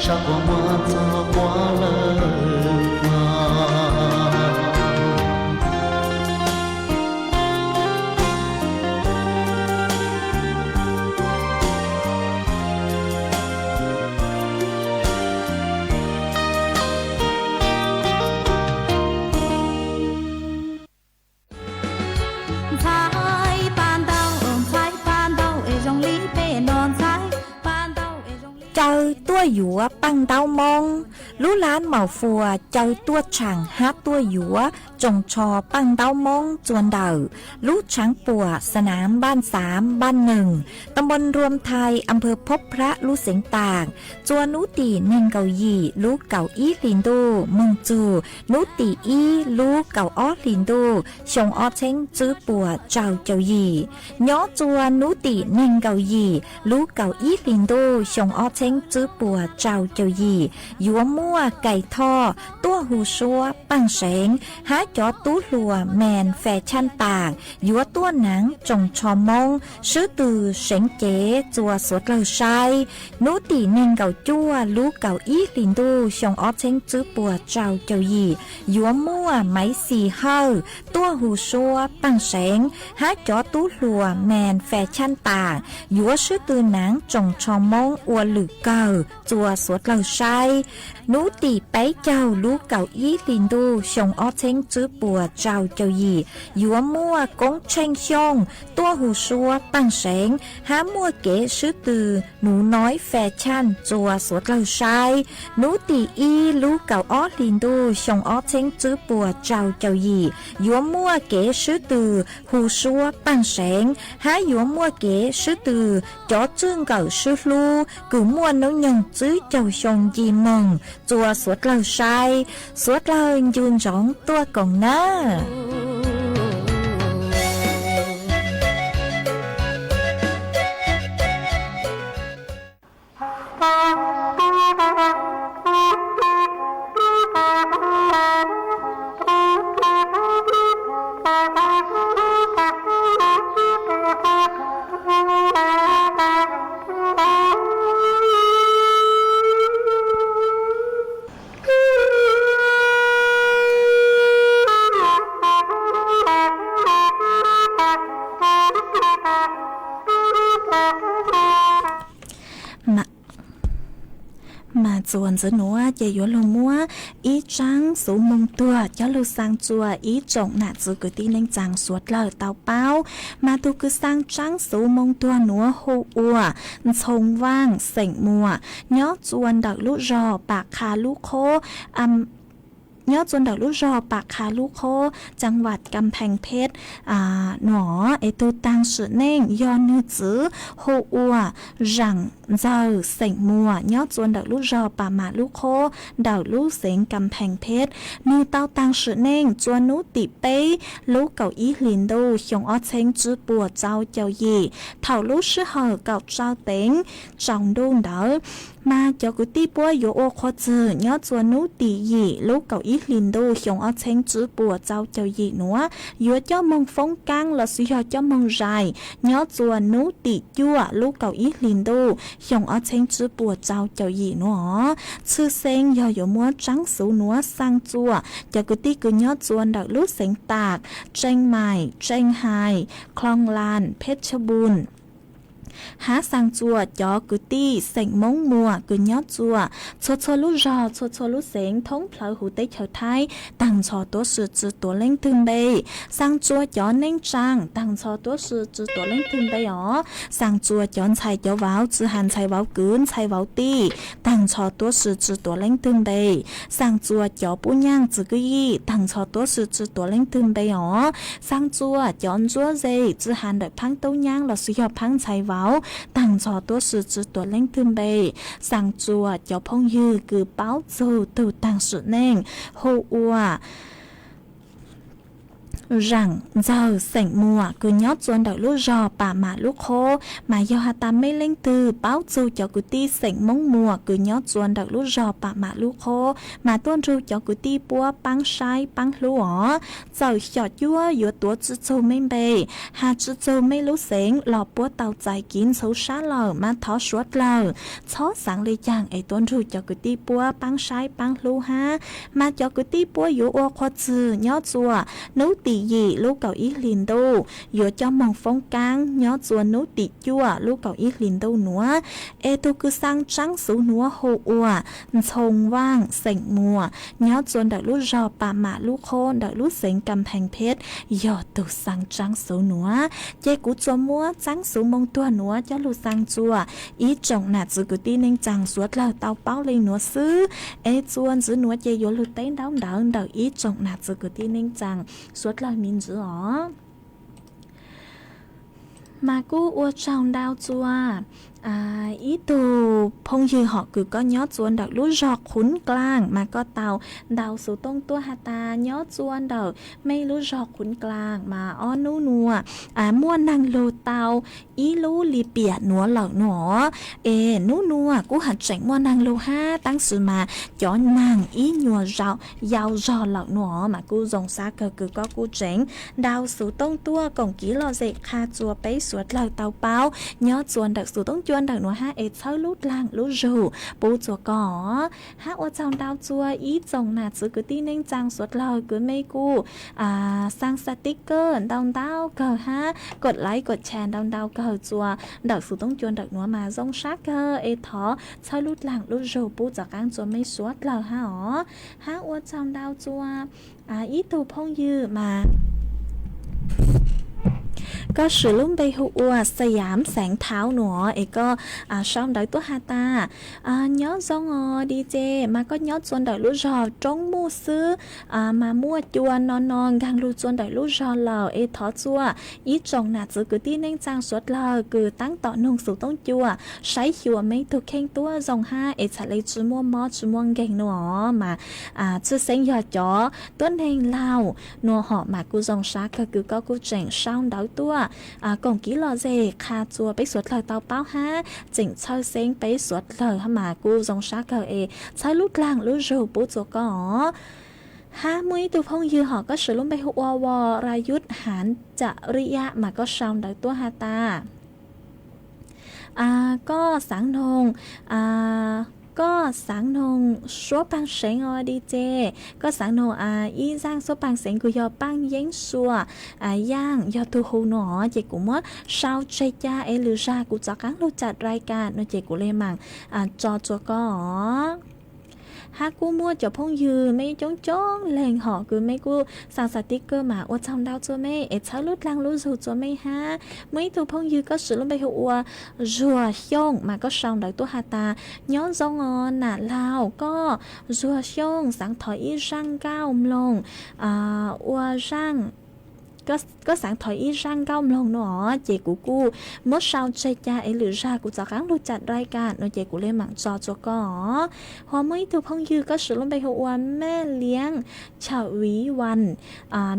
sab quas muag txog quas lawm mog. Ntxhais paj ntaub, ntxhais paj ntaub es zoo li peb no ntxhais paj ntaub es zoo li. Caw tuaj yuav paj ntaub Moob. Lub lab Maus Fuas caw tuaj tshaam hab tuaj yuav tsoos tsho paj ntaub Moob txua ntawm lub tshaav puam Sanaam Npaaj Xaav, Npaaj Nees, ta npoo Nruam Thais, am phawv Phob Phrab lub xeev Taam, txua nub tim neeg nkaum yim lub kaum ib hlis ntuj moog txug nub tim ib lub kaum ob hlis ntuj xyoo ob txheeb tswb puas rau caum yim. Nyob txua nub tim neeg nkaum yim lub kaum ib hlis ntuj xyoo ob txheeb tswb puas rau caum yim yuav muaj Kais Thoj tuaj hu suab Paaj Seev hab cov tub hluas Mes Fes Tshaaj Taam yuav tuaj naav tsoos tsho Moob swb tw seev cev txua suav dlawg saib. Nub tim neeg nkaum cuaj lub kaum ib hlis ntuj xyoo ob txheeb tswb puas rau caum yim yuav muaj Maiv Xis Hawj tuaj hu suab Paaj Seev hab cov tub hluas Mes Fes Tshaaj Taam yuav swb tw naav tsoos tsho Moob ua lwm kawg txua suav dlawg saib. Nub tim peb caug lub kaum ib hlis ntuj xyoo ob txheeb tswb puas rau caum yim yuav muaj Koob Tsheej Xyooj tuaj hu suab Paaj Seev hab muaj kev swb tw Nuv Noiv Fes Tshaaj txua suav dlawg saib. Nub tim ib lub kaum ob hlis ntuj xyoo ob txheeb tswb puas rau caum yim yuav muaj kev swb tw hu suab Paaj Seev hab yuav muaj kev swb tw cov tswj nkawm swb hlub kws muaj noob nyoog tswb caug xyoo nce moog txua suav dlawg saib. Suav dlawg ncu ntsoov tuaj koom nawb. Mas txuas ntxiv nuav ces yuav lug muab ib tsaab xuv moo tuag coj lug xaa txua ib tsoom nam txwv kwv tij neej tsaa suav dlawg tau paub. Mas tug kws xaa tsaab xuv moo tuag nuav hu ua Ntxhoo Vaaj xeem Muas, nyob txua ntawm lub zog Pam Qha Lub Qhob, nyob txua ntawm lub zog Pam Qha Lub Qhob, caa vam Kam Pheej Pheb nuav. Es tug taag sim neej yog nwg txwv hu ua Zaam Ntxawg xeem Muas, nyob txua ntawm lub zog Pam Mam Lub Qhob ntawm lub xeev Kam Pheej Pheb. Nwg tau taag sim neej txua nub tim peb lub kaum ib hlis ntuj xyoo ob txheeb tsib puas tsau caum yim, thaum lub sij hawm kaum rau teev tsaus ntuj ntawd. Mas cov kwv tij puab yuav ua qhua txwg nyob txua nub tim yim lub kaum ib hlis ntuj xyoo ob txheeb tsib puas tsau caum yim nuav, yuav coj moog foob kaab lossis yog coj moog zais nyob txua nub tim cuaj lub kaum ib hlis ntuj xyoo ob txheeb tsib puas tsau caum yim nuav. Tshwj xeeb yog yuav muab tsaab xuv nuav xaa txua cov kwv tij kws nyob txua ntawm lub xeev Tam, Tseej Maim, Tseej Hais, Kloo Las, Pheb Tsha Npum, hab xaa txua cov kwv tij xeem Moob Muas kws nyob txua txhua txhua lub zog txhua txhua lub xeev thoob plawg huv teb chaws Thaib, taag nrho tuab si tsi tuav leej twg npe. Xaa txua cov neej tsaa, taag nrho tuab si tsi tuav leej twg npe os. Xaa txua cov ntxhais cov vauv, tsi has ntxhais vauv kwv ntxhais vauv tij, taag nrho tuab si tsi tuav leej twg npe. Xaa txua cov pub nyaaj txwv kwv yij, taag nrho tuab si tsi tuav leej twg npe os. Xaa txua cov ntsuab ze, tsi has ntawm phaab tub nyaab lossis yog phaab ntxhais vauv, taag nrho tuab si tsi tuav leej twg npe. Xaa txua cov phooj ywg kws paub txug tug taag sim neej hu ua Zaam Ntxawg xeem Muas kws nyob txua ntawm lub zog Pam Mam Lub Qhob. Mas yog has tas mej leej twg paub txug cov kwv tij xeem Moob Muas kws nyob txua ntawm lub zog Pam Mam Lub Qhob, mas tuaj nrug cov kwv tij puab paab saib paab hlub os. Txawm xyom cuab yuav tuav tsi txug mej npe, has tsi txug mej lub xeev los puab tau txais kiv ntxhuv sab lawm, mas thov suav dlawg txhob xaav le caag es tuaj nrug cov kwv tij puab paab saib paab hlub hab. Mas cov kwv tij puab yuav ua qhua txwg nyob txua nub tim yim lub kaum ib hlis ntuj, yuav coj moog foob kaab nyob txua nub tim cuaj lub kaum ib hlis ntuj nuav. Es tug kws xaa tsaab xuv nuav hu ua Ntxhoo Vaaj xeem Muas, nyob txua ntawm lub zog Pam Mam Lub Qhob ntawm lub xeev Kam Pheej Pheb, yog tug xaa tsaab xuv nuav. Ces kuv tsuas muab tsaab xuv moo tuag nuav coj lug xaa txua ib tsoom nam txwv kwv tij neej tsaa suav dlawg tau paub le nuav xwb. Es txuas ntxiv nuav ces yuav lug teb ntaub ntawv ntawm ib tsoom nam txwv kwv tij neej tsaa suav dlawg me ntsis os. Mas kuj ua tsaug ntau txua ib tug phooj ywg hom kws koj nyob txua ntawm lub zog Qhuv Dlaaj, mas koj tau ntau xuv tooj tuaj has tas nyob txua ntawm mej lub zog Qhuv Dlaaj mas ob nub nuav muaj naag lug tau ib lub li piam nuav lawm nuav. Es nub nuav kuj has tseem muaj naag lug hab, tab sis mas cov naag ib nyuas yau zog lawm nuav. Mas kuj zoo sab kawg kws koj kuj tseem ntau xuv tooj tuaj koom kiv lom zem qha txua peb suav dlawg tau paub nyob txua ntawm xuv tooj cua ntawm nuav hab, es txhawb lub dlaag lub zug pub txua koj. Hab ua tsaug ntau txua ib tsoom nam txwv kwv tij neej tsaa suav dlawg kws mej kuj xaa xav tib kawg ntau ntau kawg hab kom laiv kom chas ntau ntau kawg txua ntawm xuv tooj cua ntawm nuav mas zoo sab kawg, es thov txhawb lub dlaag lub zug pub txav qaab txua mej suav dlawg hab os. Hab ua tsaug ntau txua ib tug phooj ywg mas koj swm lub npe hu ua Xayaam Xeev Thauv nuav, es koj sau ntawv tuaj has tas nyob zoo os di ces mas koj nyob txua ntawm lub zog Roob Muj xwb, mas muaj cua no no nkaag lug txua ntawm lub zog lawm, es thov txua ib tsoom nam txwv kwv tij neej tsaa suav dlawg kws taab tom noog xuv tooj cua saib xyuas mej tug kheej tuab zoo hab, es txhad le tsi muaj mob tsi muaj nkeeg nuav mas tshwj xeeb yog cov tuab neeg laug nuav hom. Mas kuj zoo sab kawg kws koj kuj tseem sau ntawv tuaj koom kiv lom zem qha txua peb suav dlawg tau paub hab tseem txhawj xeeb peb suav dlawg hab, mas kuj zoo sab kawg es txhawb lub dlaag lub zug pub txua koj os. Hab muaj ib tug phooj ywg hom koj swm lub npe hu ua Vo Ra Yub Haav Cam Ri Yaj, mas koj sau ntawv tuaj has tas koj xaav noog koj Xaav noog suab paag seev os di ces, koj xaav noog ib zaaj suab paag seev kws yog paaj yeeb sua, yaaj yog tug hu no os, ces kuv muab sau tseg ca es lwm zag kuv rov qaab lug caij rai kas no ces kuv le maam tso tsua koj os. Hab kuj muaj cov phooj ywg meb coob coob leeg hom kws meb kuj xaa xaa tib kawg mas ua tsaug ntau tsua meb es txhawb lub dlaag lub zug tsua meb hab. Muaj ib tug phooj ywg koj swv lub npe hu ua Zuag Xyooj mas koj sau ntawv tuaj has tas, nyob zoo os nam laug, koj Zuag Xyooj xaav thov ib zaaj nkauj mloog, ua zaaj, koj xaav thov ib zaaj nkauj mloog no os, ces kuv kuj muab sau tseg ca es lwm zag kuv rov qaab lug caij rai kas no ces kuv le maam tso tsua koj os. Ho muaj ib tug phooj ywg koj swv lub npe hu ua Mej Liab Chawm Viv Vas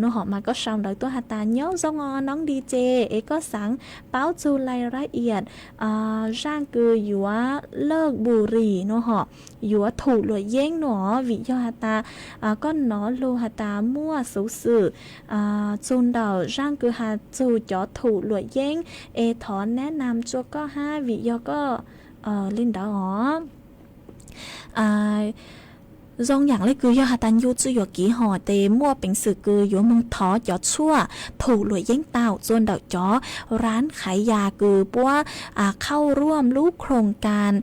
no hom mas koj sau ntawv tuaj has tas, nyob zoo os noob di ces es koj xaav paub txug lais lab iam zaaj kws yuav laj npum ris no hom, yuav thum luam yeeb no os, vim yog has tas koj nov lug has tas muaj xuv xwm txug ntawm zaaj kws has txug cov thum luam yeeb es thov nab nam tsua koj hab vim yog koj le ntawd os. Zoo yaam le kws yog has tas ncu txuj yuam kev hom tes muaj peev xwm kws yuav moog thov cov tshuaj thum luam yeeb tau tsua ntawm cov rab qhaiv yas kws puab khauj ruam lub khoos kas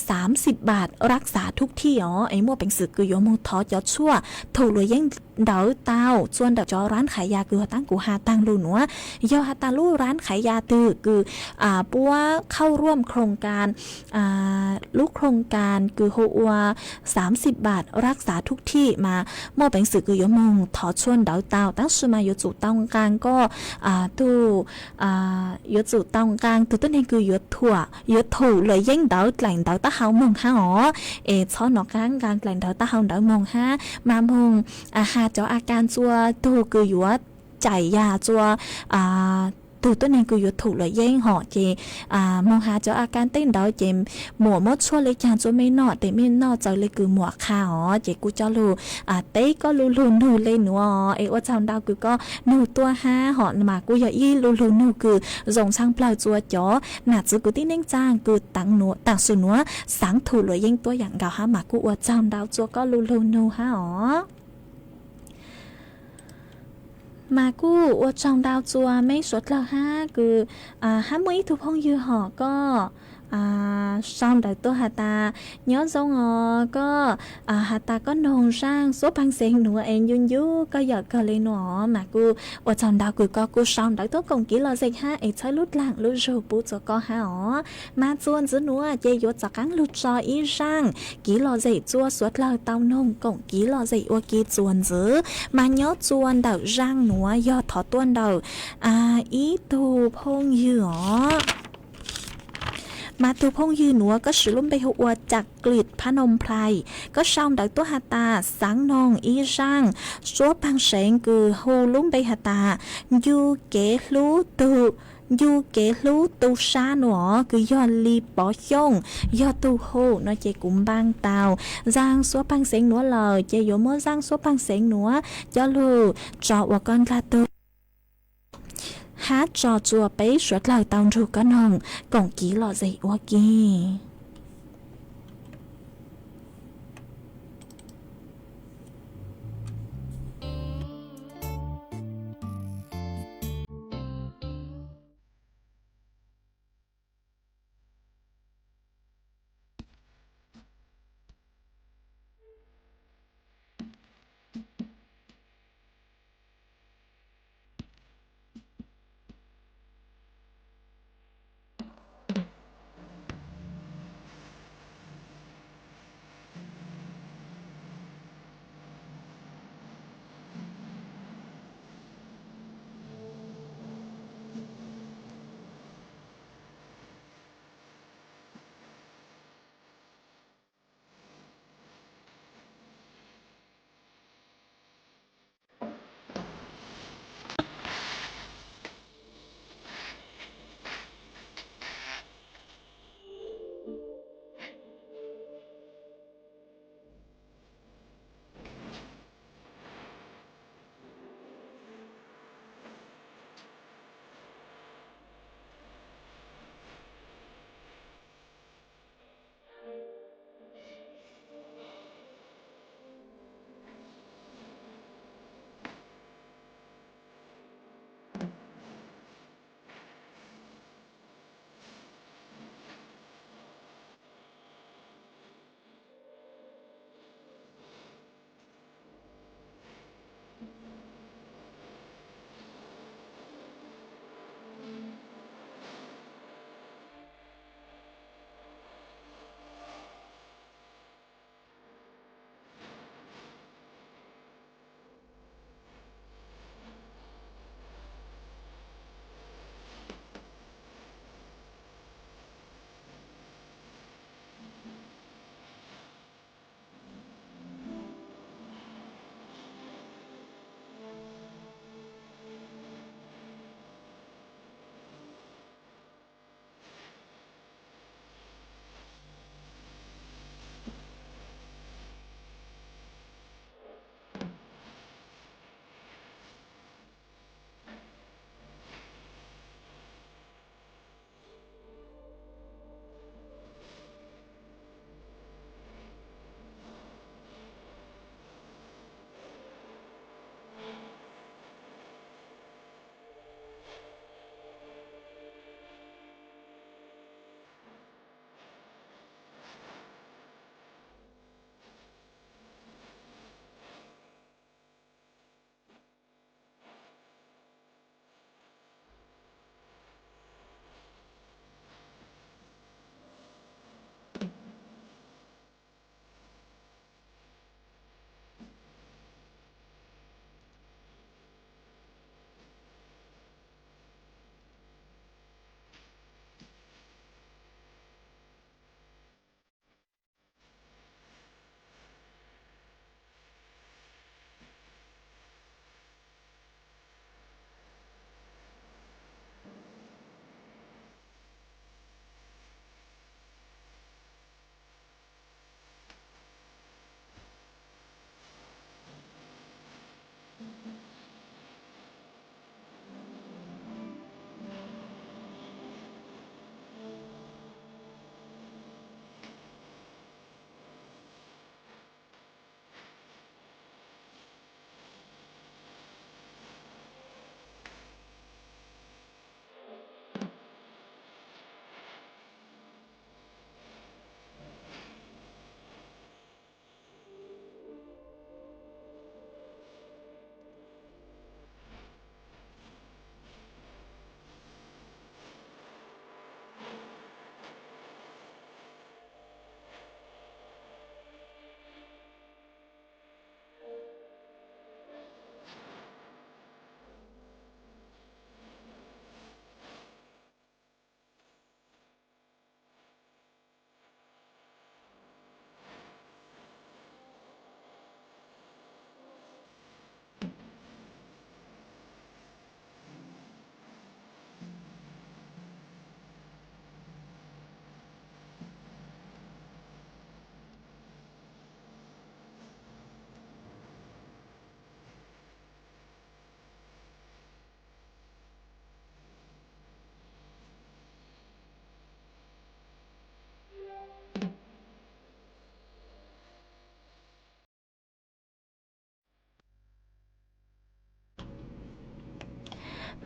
xaam xib npas rak xav thub thij os, es muaj peev xwm kws yuav moog thov cov tshuaj thum luam yeeb ntawd tau tsua ntawm cov rab qhaiv yas kws has tas kuv has taag lug nuav. Yog has tas lub rab qhaiv yas twg kws puab khauj ruam khoos kas, lub khoos kas kws hu ua xaam xib npas rak xav thub thij mas muaj peev xwm kws yuav moog thov tsua ntawd tau, tab sis mas yuav tsum tau nqaa koj tug, yuav tsum tau nqaa tug tuab neeg kws yuav thum luam yeeb ntawd dlaim ntawv taub hau moog hab os. Es txhob nov qaab nqaa dlaim ntawv taub hau ntawd moog hab mas moog has cov a kas tsua tug kws yuav caim yas tsua tug tuab neeg kws yuav thum luam yeeb hom ces moog has cov a kas tej ntawd ces muam muab tshuaj le caag tsua mej noj tes mej noj txawv le kws muam qha os. Ces kuv coj lug teb koj lu lug nug le nuav es ua tsaug ntau kws koj nug tuaj hab hom mas kuj yog ib lu lug nug kws zoo tshaaj plawg tsua cov nam txiv kwv tij neej tsaa kws taam sim nuav xaav thum luam yeeb tuab yaam nkaus hab mas kuj ua tsaug ntau tsua koj lu lug nug hab os. Mas kuj ua tsaug ntau tsua meb suav dlawg hab kws hab muaj ib tug phooj ywg hom koj sau ntawv tuaj has tas, nyob zoo os koj, has tas koj noog zaaj suab paag xeev nuav es ncu ncu koj yawm kawg le nuav mas kuj ua tsaug ntau kws koj kuj sau ntawv tuaj koom kev lom zem hab es txhawb lub dlaag lub zug pub tsua koj hab os. Mas tsua ntxiv nuav ces yuav rov qaab lug tso ib zaaj kev lom zem tsua suav dlawg tau noog koom kev lom zem ua ke tsua ntxiv. Mas nyob tsua ntawm zaaj nuav yog thov tuaj ntawm ib tug phooj ywg os. Mas tug phooj ywg nuav koj swv lub npe hu ua Cam Klim Phab Noom Plais, koj sau ntawv tuaj has tas xaav noog ib zaaj suab paag seev kws hu lub npe has tas ncu kev hlub tug, ncu kev hlub tu sab nuav kws yog Li Pov Xyooj yog tug hu no ces kuv npaa tau zaaj suab paag seev nuav lawm ces yuav muab zaaj suab paag seev nuav coj lug tso ua koj dlaag tug hab tso tsua peb suav dlawg tau nrug koj noog koom kev lom zem ua ke.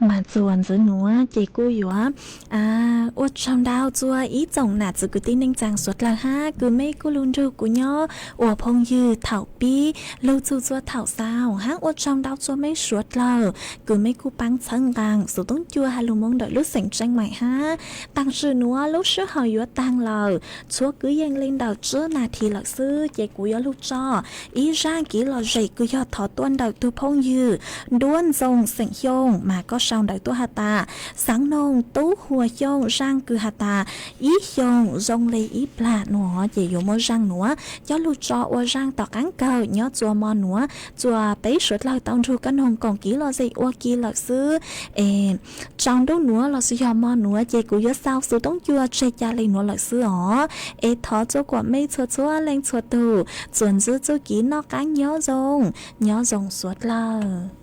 Mas txuas ntxiv nuav ces kuj yuav ua tsaug ntau txua ib tsoom nam txiv kwv tij neej tsaa suav dlawg hab kws mej kuj lug nrug kuv nyob ua phooj ywg thaum pib lug txug txua thaum xaus hab ua tsaug ntau txua mej suav dlawg kws mej kuj paab txhawb nqaa Xuv Toob Cua has lug moo ntawm lub xeem Tseej Maim hab. Taam sim nuav lub sij hawm yuav taag lawm, txhua kwv yees le ntawm tsib nas this lawm xwb ces kuv yuav lug tso ib zaaj kev lom zem kws yog thov tuaj ntawm tug phooj ywg Nduab Ntxoo xeem Xyooj, mas koj sau ntawv tuaj has tas xaav noog Tub Huas Xyooj zaaj kws has tas ib xyoos zoo le ib plag nuav ces yuav muab zaaj nuav coj lug tso ua zaaj tom qaab kawg nyob txua mo nuav. Txua peb suav dlawg tau nrug koj noog koom kev lom zem ua ke lawm xwb es tsaus ntuj nuav lossis yog mo nuav ces kuv yuav xaus Xuv Toob Cua tseg ca le nuav lawm xwb os. Es thov txua kuas mej txhua txhua leej txhua tug txuas ntxiv txuj kev noj qaab nyob zoo, nyob zoo suav dlawg.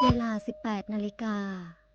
Ves là mười bảy giờ.